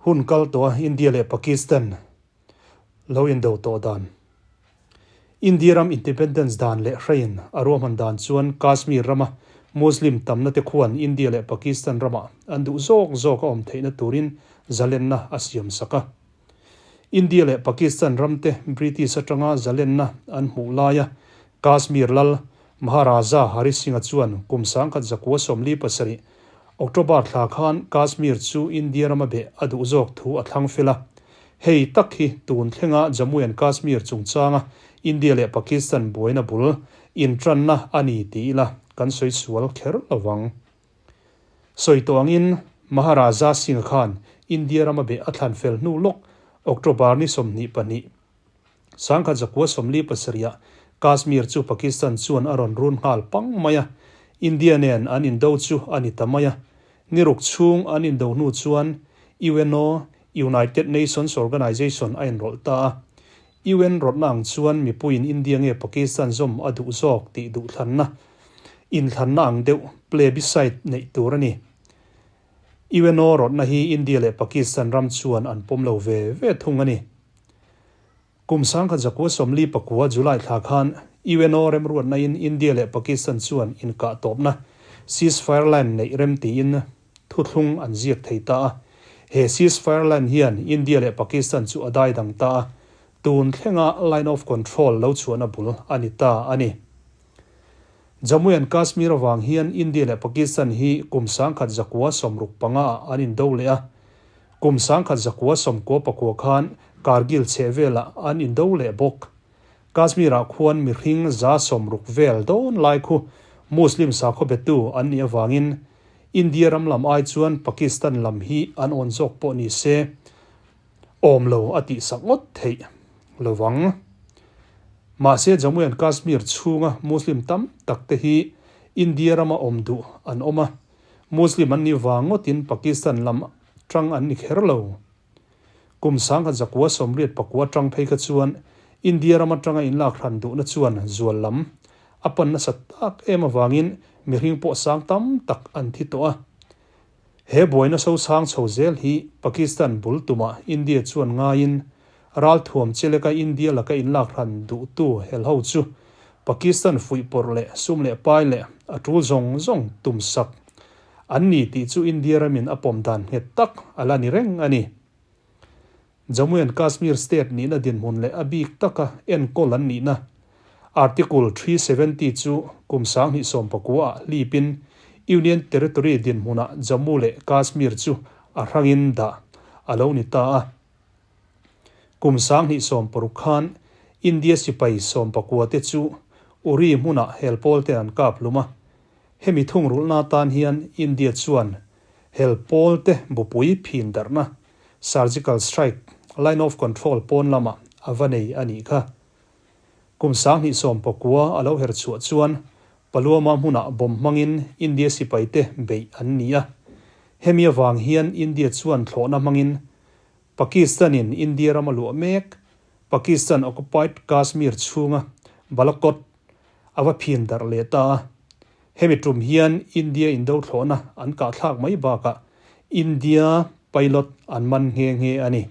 Hun kal tawha India leh Pakistan lo indo tawh dan. India ram independence dan leh hreiin a ruahman dan chuan Kashmir rama Muslim tamna te khuan India leh Pakistan ramah an duh zawk zawk a awm theihna turin zalenna a siam sak a. India leh Pakistan ramte British atanga zalenna an hmuh laia Kashmir lal Maharaja Hari Singh-a chuan kum 1947 October thla khan Kashmir chu India rama beh a duh zawk thu a thlang fel a. Hei tak hi tun thlenga Jammu and Kashmir chungchanga India leh Pakistan buaina bul intranna a ni ti ila kan sawi sual kher lo vang. Sawi tawh angin Maharaja Singh-a khan India rama beh a thlan fel hnu lawk October ni 22, 1947 Kashmir chu Pakistan chuan a rawn run nghal pang mai a, India nen an indo chu a ni ta mai a. Ni ruk chhung an indo hnu chuan UNO, United Nations Organization, a inrawlh ta a. UN rawtna ang chuan mipuiin India nge Pakistan zawm a duh zawk tih duhthlanna, inthlanna ang deuh plebiscite neih tur a ni. UNO rawtna hi India leh Pakistan ram chuan an pawm lo ve ve thung a ni. Kum 1949 July thla khan UNO remruatnain India leh Pakistan chuan inkah tawpna ceasefire line neih rem tiin thuthlung an ziak thei ta a. He ceasefire line hian India leh Pakistan chu a dai dang ta a, tun thlenga line of control lo chhuahna bul a ni ta a ni. Jammu and Kashmir avang hian India leh Pakistan hi kum 1965 ah an indo leh a. Kum 1999 khan Kargil chheh velah an indo leh bawk. Kashmir ah khuan mihring 60 vel dawn lai khu Muslim sakhaw betu an nih avangin India ram lam ai chuan Pakistan lam hi an awn zawk pawh ni se awm lo a tihsak ngawt theih lovang. Mahse Jammu and Kashmir chhunga Muslim tam tak te hi India rama awm duh an awm a, Muslim an ni vang ngawtin Pakistan lam tang an ni kher lo. Kum 1989 tang phei kha chuan India ram atanga inlak hran duhna chuan zual lam a pan nasa tak em avangin mihring pawh sang tam tak an thi tawh a. He buaina sosang chho zel hi Pakistan bul tumah India chuan ngaiin ralthuam cheleka India laka inlak hran duhtu helho chu Pakistan fuihpawrh leh sum leh pai leh a tul zawng zawng tumsak an ni tih chu India ramin a pawm dan nghet tak a la ni reng a ni. Jammu and Kashmir state nihna dinhmun leh a bik taka enkawl an nihna Article 370 chu kum 2019 ah hlipin Union Territory dinhmunah Jammu leh Kashmir chu a hrangin dah a lo ni ta a. Kum 2016 khan India sipai 19 te chu Uri hmunah helpawl ten an kap hlum a. Hemi thungrulhna tan hian India chuan helpawl te bupui phin darhna surgical strike line of control pawn lamah a va nei a nih kha. Kum 2019 a lo her chhuah chuan Pulwama hmunah bomb hmangin India sipai te beih an ni a. Hemi avang hian India chuan thlawhna hmangin Pakistanin India rama luah mek Pakistan occupied Kashmir chhunga Balakot a va phin darh leh ta a. Hemi tum hian India indo thlawhna an kah thlak mai bakah India pilot an man nghe nghe a ni.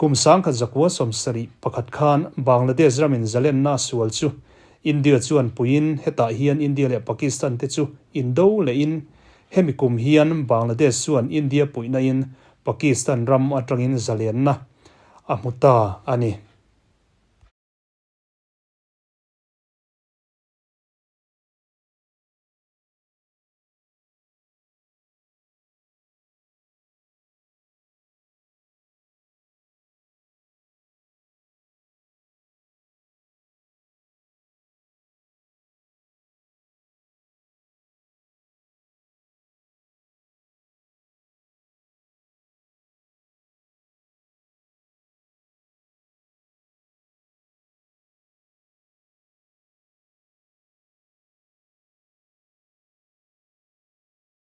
Kum 1971 khan Bangladesh ramin zalenna sual chu India chuan puiin hetah hian India leh Pakistan te chu indo lehin hemi kum hian Bangladesh chuan India puihna in Pakistan ram atangin zalenna a hmu ta a ni.